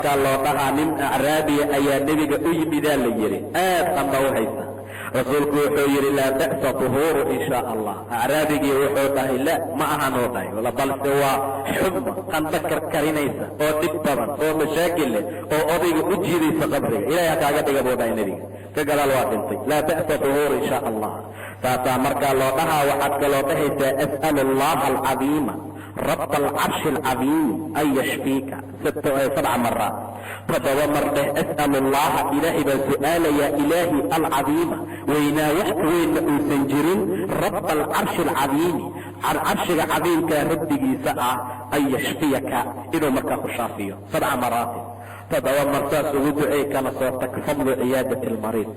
Loo dhahaa nin acraabiya ayaa nebiga u yimidaa la yidhi, aad qanda u haysa. Rasuulku wuxuu yidhi: "Laa ba'sa, tuhuuru in shaa Allah." Acraabigii wuxuu dhahay: "La, ma ahanuu dhahay, balse waa xuma, qandho karkarinaysa oo dhib badan oo mashaakil leh oo odayga u jiidaysa qabriga. Ilahay ha kaaga dhiga," buu dhahay nebiga. Ka gadaal waa dhintay. "Laa ba'sa, tuhuuru in shaa Allah," saasaa markaa loo dhahaa. Waxaad kaloo dhahaysaa: "As'alu allaha alcadiima raba alcarshi alcadiimi an yashfiika," sabca maraat, 7 mar dheh. "As'alu allaha," Ilaahay baan su'aalayaa, Ilaahi alcadiima weynaa, wax ka weynna uusan jirin, raba alcarshi alcadiimi, carshiga cadiimkaa rabbigiisa ah, an yashfiyaka, inuu markaa ku shaafiyo. Sabca maraatin, 7 mar saas ugu ducey, kana soo tag. Fadlu ciyaadati almariid,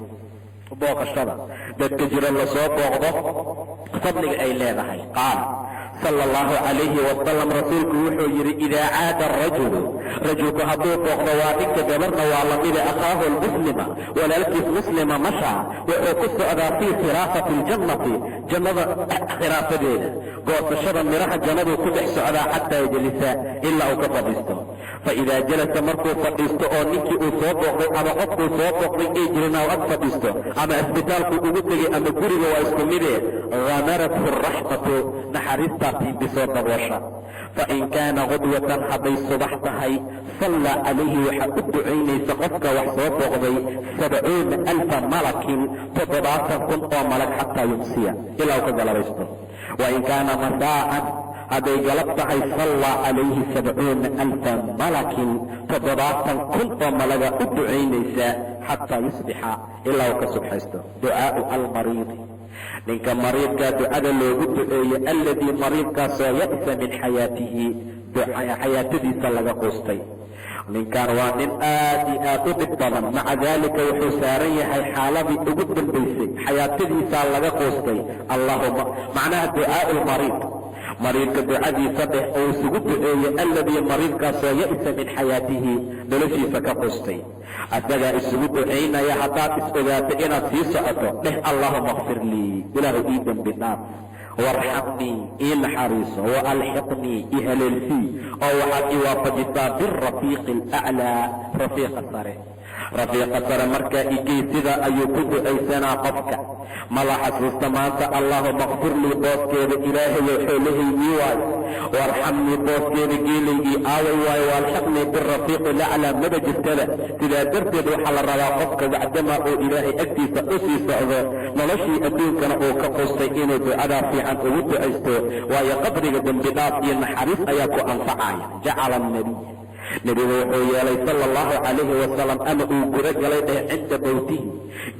booqashada dadka jira lasoo booqdo fadliga ay leedahay. Qaal sala allahu calayhi wasalam, rasuulku wuxuu yidhi: "Idaa caada arajulu," rajulku hadduu booqdo, waa ninka, gabarna waa lamida, "akhaahu almuslima," walaalkiis muslima, "mashaa," wuxuu ku socdaa, "fii khiraafati aljannati," jannada khiraafadeeda, goosashada midhaha jannaduu ku dhex socdaa, "xataa yajlisa," ilaa uu ka fadhiisto. "Faidaa jalasa," markuu fadhiisto oo ninkii uu soo booqday ama qofkuu soo booqday ay jirin ag fadhiisto ama isbitaalkuu ugu tegay ama guriga, waa isku midee, "hamarathu raxmatu," naxariistaa tiimbisoo daboosha. "Fain kaana qudwatan," hadday subax tahay, "sallaa calayhi," waxaa u ducaynaysa qofka wax soo booqday, 70,000 malakin, 70,000 oo malag, "xataa yumsiya," ilaa uu ka galabaysto. "Wain kaana masaa'an," hadday galab tahay, "sallaa calayhi 70,000 malakin," 70,000 oo malaga u ducaynaysa, "xataa yusbixa," ilaa uu ka subxaysto. Ducaau almariidi, ninka mariidkaa ducada loogu duceeye, alladii mariidkaasoo ya'sa min xayaatihi, xayaatadiisa laga quustay. Ninkan waa nin aad iyo aad u dhib badan. Maca daalika wuxuu saaran yahay xaaladii ugu dambaysay, xayaatadiisaa laga quustay. Allahuma macnaha ducaau lmariid, mariidka ducadiisa dheh oo isugu duceeyey, alladii mariidkaasoo ya'sa min xayaatihi, noloshiisa ka quustay, asagaa isugu ducaynaya. Haddaad is ogaato inaad sii socoto, dheh: "Allahuma kfir lii," Ilaahu ii dembi dhaaf, "warxamnii," ii naxariiso, "waalxiqnii," i haleelsii, oo waxaad i waafajisaa, "birafiiqi alaclaa," rafiiqa sare, rafiiqa sare markaa igey. Sidaa ayuu ku ducaysanaa qofka. Mala xasuusta maanta "Allahuma kfir lii" booskeeda "Ilaahayow xoolahaygii waayo," "warxamnii" booskeeda "geelaygii aaway waayo," "waalxiqnii birafiiqi laclaa" maba jirtada. Sidaa darteed waxaa la rabaa qofka bacdamaa uu Ilaahay agtiisa u sii socdo, noloshii adduunkana uu ka qustay, inuu ducadaa fiican ugu ducaysto, waayo qabriga dembi dhaaf iyo naxariis ayaa ku anfacaya. Jacala alnabiy, nebigu wuxuu yeelay, sala allahu calayhi wasalam, ama uu gudo galay dheh, "cinda mowtihi,"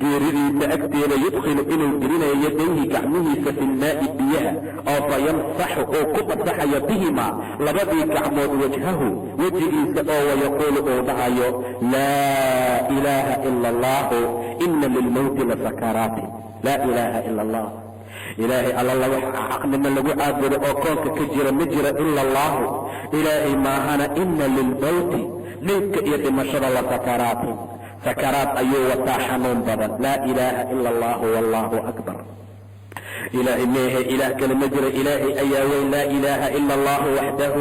geeridiisa agteeda, "yudkhilu," inuu gelinayo, "yadayhi," gacmihiisa, "fi lmaa'i," biyaha, oo "fayamsaxu," uu ku masaxayo, "bihimaa," labadii gacmood, "wajhahu," wejigiisa, oo "wayaquulu," uu dhahayo: "Laa ilaaha ila allahu, ina lilmowti lasakaraatin. Laa ilaaha ila allah," Ilaahay alla lagu xaqnimo lagu caabudo oo koonka ka jira ma jira ila allaahu, Ilaahay maahana. "Ina lilmowti," meydka iyo dhimashada, "la sakaraatin," sakaraad ayuu wataa xanuun badan. Laa ilaaha ila allahu wallaahu akbar, Ilaahay meehe ilaah kale ma jiro, Ilaahay ayaa weyn. Laa ilaaha ila allahu waxdahu,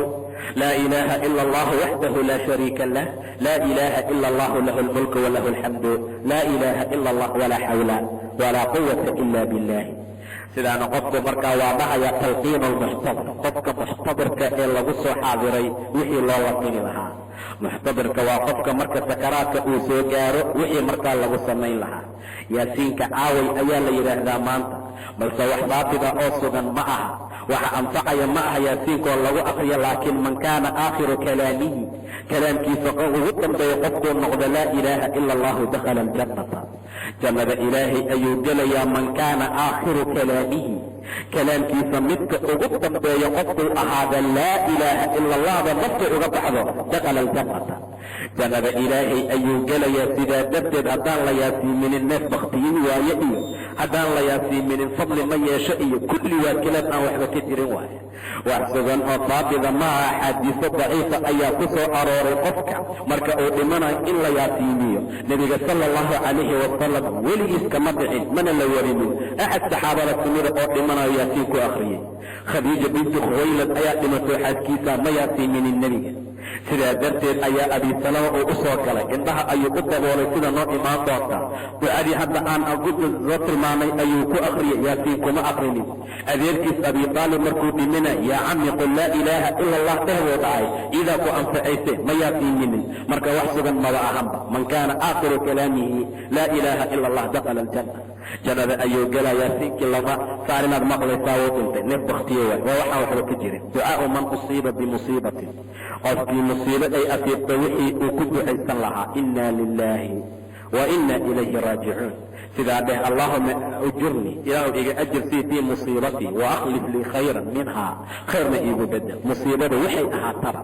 laa ilaaha ila allahu waxdahu laa shariika lah, laa ilaaha ila allahu lahu lmulku walahu alxamdu, laa ilaaha ila allah, walaa xawla walaa quwata ila biاllahi. Sidaana qofku markaa waa dhahaya. Talqiin almuxtadir, qofka muxtadirka ee lagu soo xaadiray wixii loo laqini lahaa. Muxtadirka waa qofka marka sakaraadka uu soo gaaro wixii markaa lagu samayn lahaa. Yaasiinka caaway ayaa la yidhaahdaa maanta, balse wax baatida oo sugan ma aha, waxa anfacaya ma aha yaasiinkoo lagu akriyo. Laakiin man kaana aakhiru kalaamihi, kalaamkiisa ugu dambeeya qofkuu noqdo "laa ilaaha ila allahu," dakhala aljannata, jannada Ilaahay ayuu gelayaa. Man kaana aakhiru kalaamihi, kalaamkiisa midka ugu dambeeya qofkuu ahaada "laa ilaaha ila allahda" nafta uga baxdo, dakhala aljannata, jannada Ilaahay ayuu gelayaa. Sidaa darteed haddaan la yaasiiminin neef baktiyey waaye, iyo haddaan la yaasiiminin fadli ma yeesho, iyo kulli waa kalaam aan waxba ka jirin waaye. Wax sugan oo saabida maaha. Axaadiiso daciifa ayaa ku soo arooray qofka marka uu dhimanayo in la yaasiimiyo. Nebiga sala allahu calayhi wasalam weligiis kama dhicin, mana la warinin axad saxaabada kamida oo dhimanayo yaasiin ku akhriyey. Khadiija bintu Khuwaylad ayaa dhimatay, xaaskiisa ma yaasiiminin nebiga. Sidaa darteed ayaa Abisalama uu u soo galay, indhaha ayuu u daboolay, sida noo imaan doonta. Ducadii hadda aan soo tilmaamay ayuu ku akhriyay, Yaasiin kuma akhrinin. Adeerkiis Abi Taalib markuu dhimina, "Yaa cami, qul laa ilaaha ila Allah" dheh buu dhahay, iidaa ku anfacayse, ma yaasiininin. Marka wax sugan maba ahanba. Man kaana aakhiru kalaamihi laa ilaaha ila Allah dakhala aljanna, jannada ayuu gelaa. Yaasiinkii lama saarinaad maqlaysaa, wuu dhintay, neef baktiye waay, waa waxaan waxba ka jirin. Ducaau man usiiba bimusiibatin, qofkii musiibo ay asiibto wixii uu ku ducaysan lahaa. Inna lilaahi wa inna ilayhi raajicuun, sidaa dheh. Allaahuma ujurnii, ilaahu iga ajir sii, fii musiibatii, wa akhlif lii khayran minhaa, khayrna iigu bedel. Musiibadu waxay ahaataba,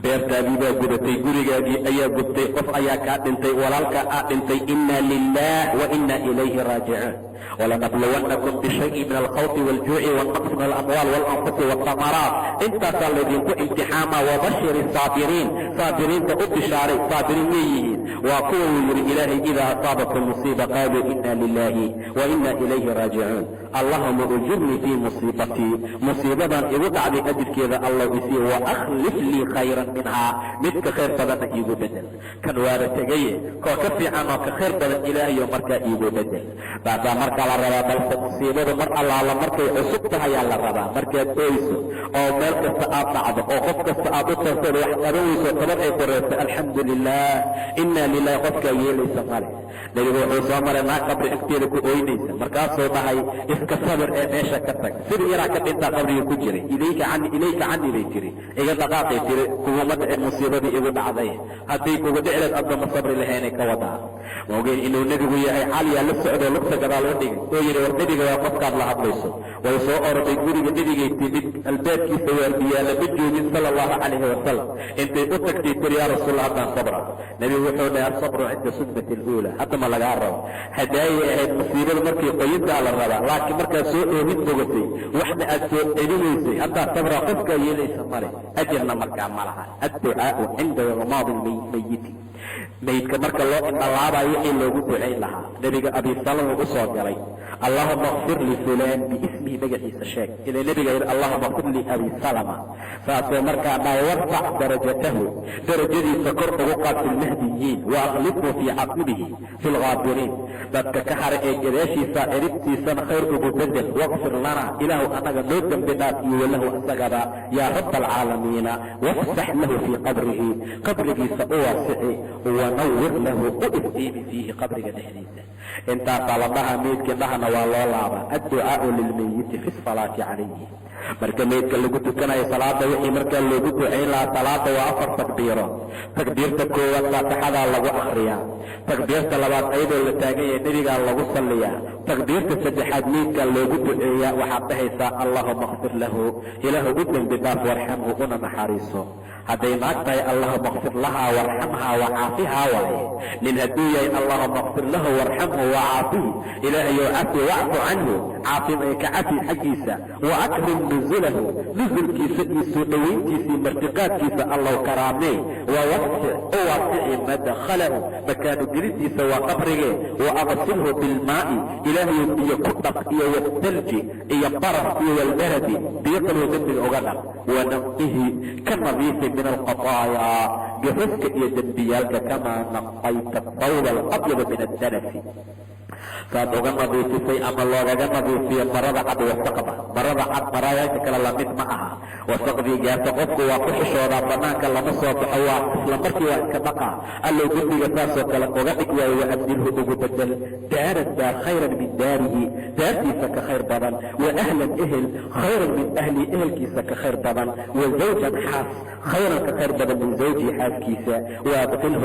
beertaadii baa gudatay, gurigaagii ayaa gubtay, qof ayaa kaa dhintay, walaalkaa aa dhintay, inna lilah wa inna ilayhi raajicuun. Walanabluwannakum bishayin min alkhawfi waaljuuci waalnaqsi min alamwaal waalanfusi waaltamaraat, intaasaa laydinku imtixaamaa. Wabashir asaabiriin, saabiriinta u bishaaray. Saabiriin leeyihiin waa kuwa uu yidhi Ilaahay: idaa asaabatkum musiiba qaaluu inna lilahi wa inna ilayhi raajicuun. Allahuma ujurnii fii musiibatii, musiibadan igu dhacday ajirkeeda Allow isii, wa akhlif lii khayran minhaa, midka khayr badanna iigu bedel. Kan waara tegaye, koo ka fiican oo ka khayr badan Ilaahayo markaa iigu bedel. Taasaa markaa la rabaa. Balse musiibadu mar allaala markay cusub tahayaa la rabaa. Markaad ooyso oo meel kasta aad dhacdo oo qof kasta aad u tagtood wax qaban weyso, tabar ay koreerto, alxamdu lilah, inna lilahi, qofkaa yeelaysa male. Nebigu wuxuu soo maray naag qabri agteeda ku ooynaysa. Markaasuu dhahay, "Iska sabir ee meesha ka tag." Sida yaraa ka dhintaa qabriga ku jiray. "Ilayka cani, ilayka cani," bay tiri, "iga dhaqaaqay," tiri, "kuguma dhicin musiibadii igu dhacday. Hadday kugu dhici lahed adba ma sabri lahaynay." Ka wadaa maogeyn inuu nebigu yahay. Caliyaa la socdoo lugta gadaal u dhigay oo yidhi, "War, nebiga waa qofkaad la hadlayso." Way soo orday, guriga nebigay timid, albaabkiisa waardiyaala ma joogin, sala allahu calayhi wasalam. Intay u tagtay tiri, "Yaa rasuul, haddaan sabra." Nebigu wuxuu dhahay, "Asabru cinda sudmati aluula." Hadda ma lagaa rabo, hadaayay ahayd. Musiibada markii qoyintaa la rabaa, laakiin markaad soo oohin bogatay, waxna aad soo celinaysay, haddaad sabra, qofkaa yeelaysa male, ajarna markaa ma laha. Adducaau cinda iqmaadi lmayiti, maydka marka loo indhalaabayo wixii loogu ducayn lahaa. Nebiga Abisalama u soo galay. "Allahuma kfir lifulaan biismihi," magaciisa sheeg, ila nebiga yidhi, "Allahuma kfir liabi salama." Saasoo markaa dhahay, "Warfac darajatahu," darajadiisa kor ugu qaad, fi lmahdiyiin, wa akhlifhu fii caqibihi fi lghaabiriin, dadka ka hara ee gadaashiisa ciribtiisana khayr ugu bedel. "Waqfir lana," ilaahu annaga noo dembi dhaaf iyo walahu asagaba, "yaa raba alcaalamiina. Wafsax lahu fii qabrihi," qabrigiisa u waasici, "wanawir lahu," u iftiimi, fiihi, qabriga dhexdiisa. Intaasaa la dhahaa meydka, indhahana waa loo laabaa. Adducaau lilmeyiti fi salaati calayhi, marka meydka lagu tukanayo salaada wixii markaa loogu ducayn lahaa. Salaada waa afar takbiiro. Takbiirta koowaad faatixadaa lagu akhriyaa. Takbiirta labaad ayadoo la taagan yahay nebigaa lagu salliyaa. Takbiirta saddexaad meydkaa loogu duceeyaa. Waxaad dhahaysaa, "Allahuma kfir lahu," ilaahu u dembi dhaaf, "warxamhu," una naxariiso. Hadday naag tahay, "Allahuma kfir lahaa warxamhaa wacaafihaa" waaye. Nin hadduu yahay, "Allahuma kfir lahu warxamhu wacaafihi," ilaahayow cafi, "wacfu canhu," caafim ay ka cafi xaggiisa, "wa akrim nuzulahu," nusulkiisa iyo soo dhowayntiisii, martiqaadkiisa Allow karaamee, "wawasic," u waasici, "madkhalahu," makaanu gelintiisa waa qabrige, "wa aqsilhu bilmaa'i," ilaahayow biyo ku dhaq, iyo wathalji, iyo baraf, iyo walbaradi, biyo kaloo dembiga uga dhaq, "wanaqqihi," ka nadiifi, min alqataayaa, gafaska iyo dembiyaalka, "kamaa naqayta thawba alabyada min addanasi," saad uga nadiifisay ama loogaga nadiifiyo marada cad wasaqda. Marada cad marayaalka kale lamid ma aha. Wasaqdii gaarta qofku waa ku xishoodaa, banaanka lama soo baxo, waa isla markii waa iska dhaqaa. Allow dembiga saasoo kale uga dhig waayo. "Waabdilhu," ugu bedel, "daaran," daar, "khayran min daarihi," daartiisa ka khayr badan, "wa ahlan," ehel, "khayran min ahlihi," ehelkiisa ka khayr badan, "wa zawjan," xaas, "khayran," ka khayr badan, "min zawjihi," xaaskiisa, "wa adkhilhu."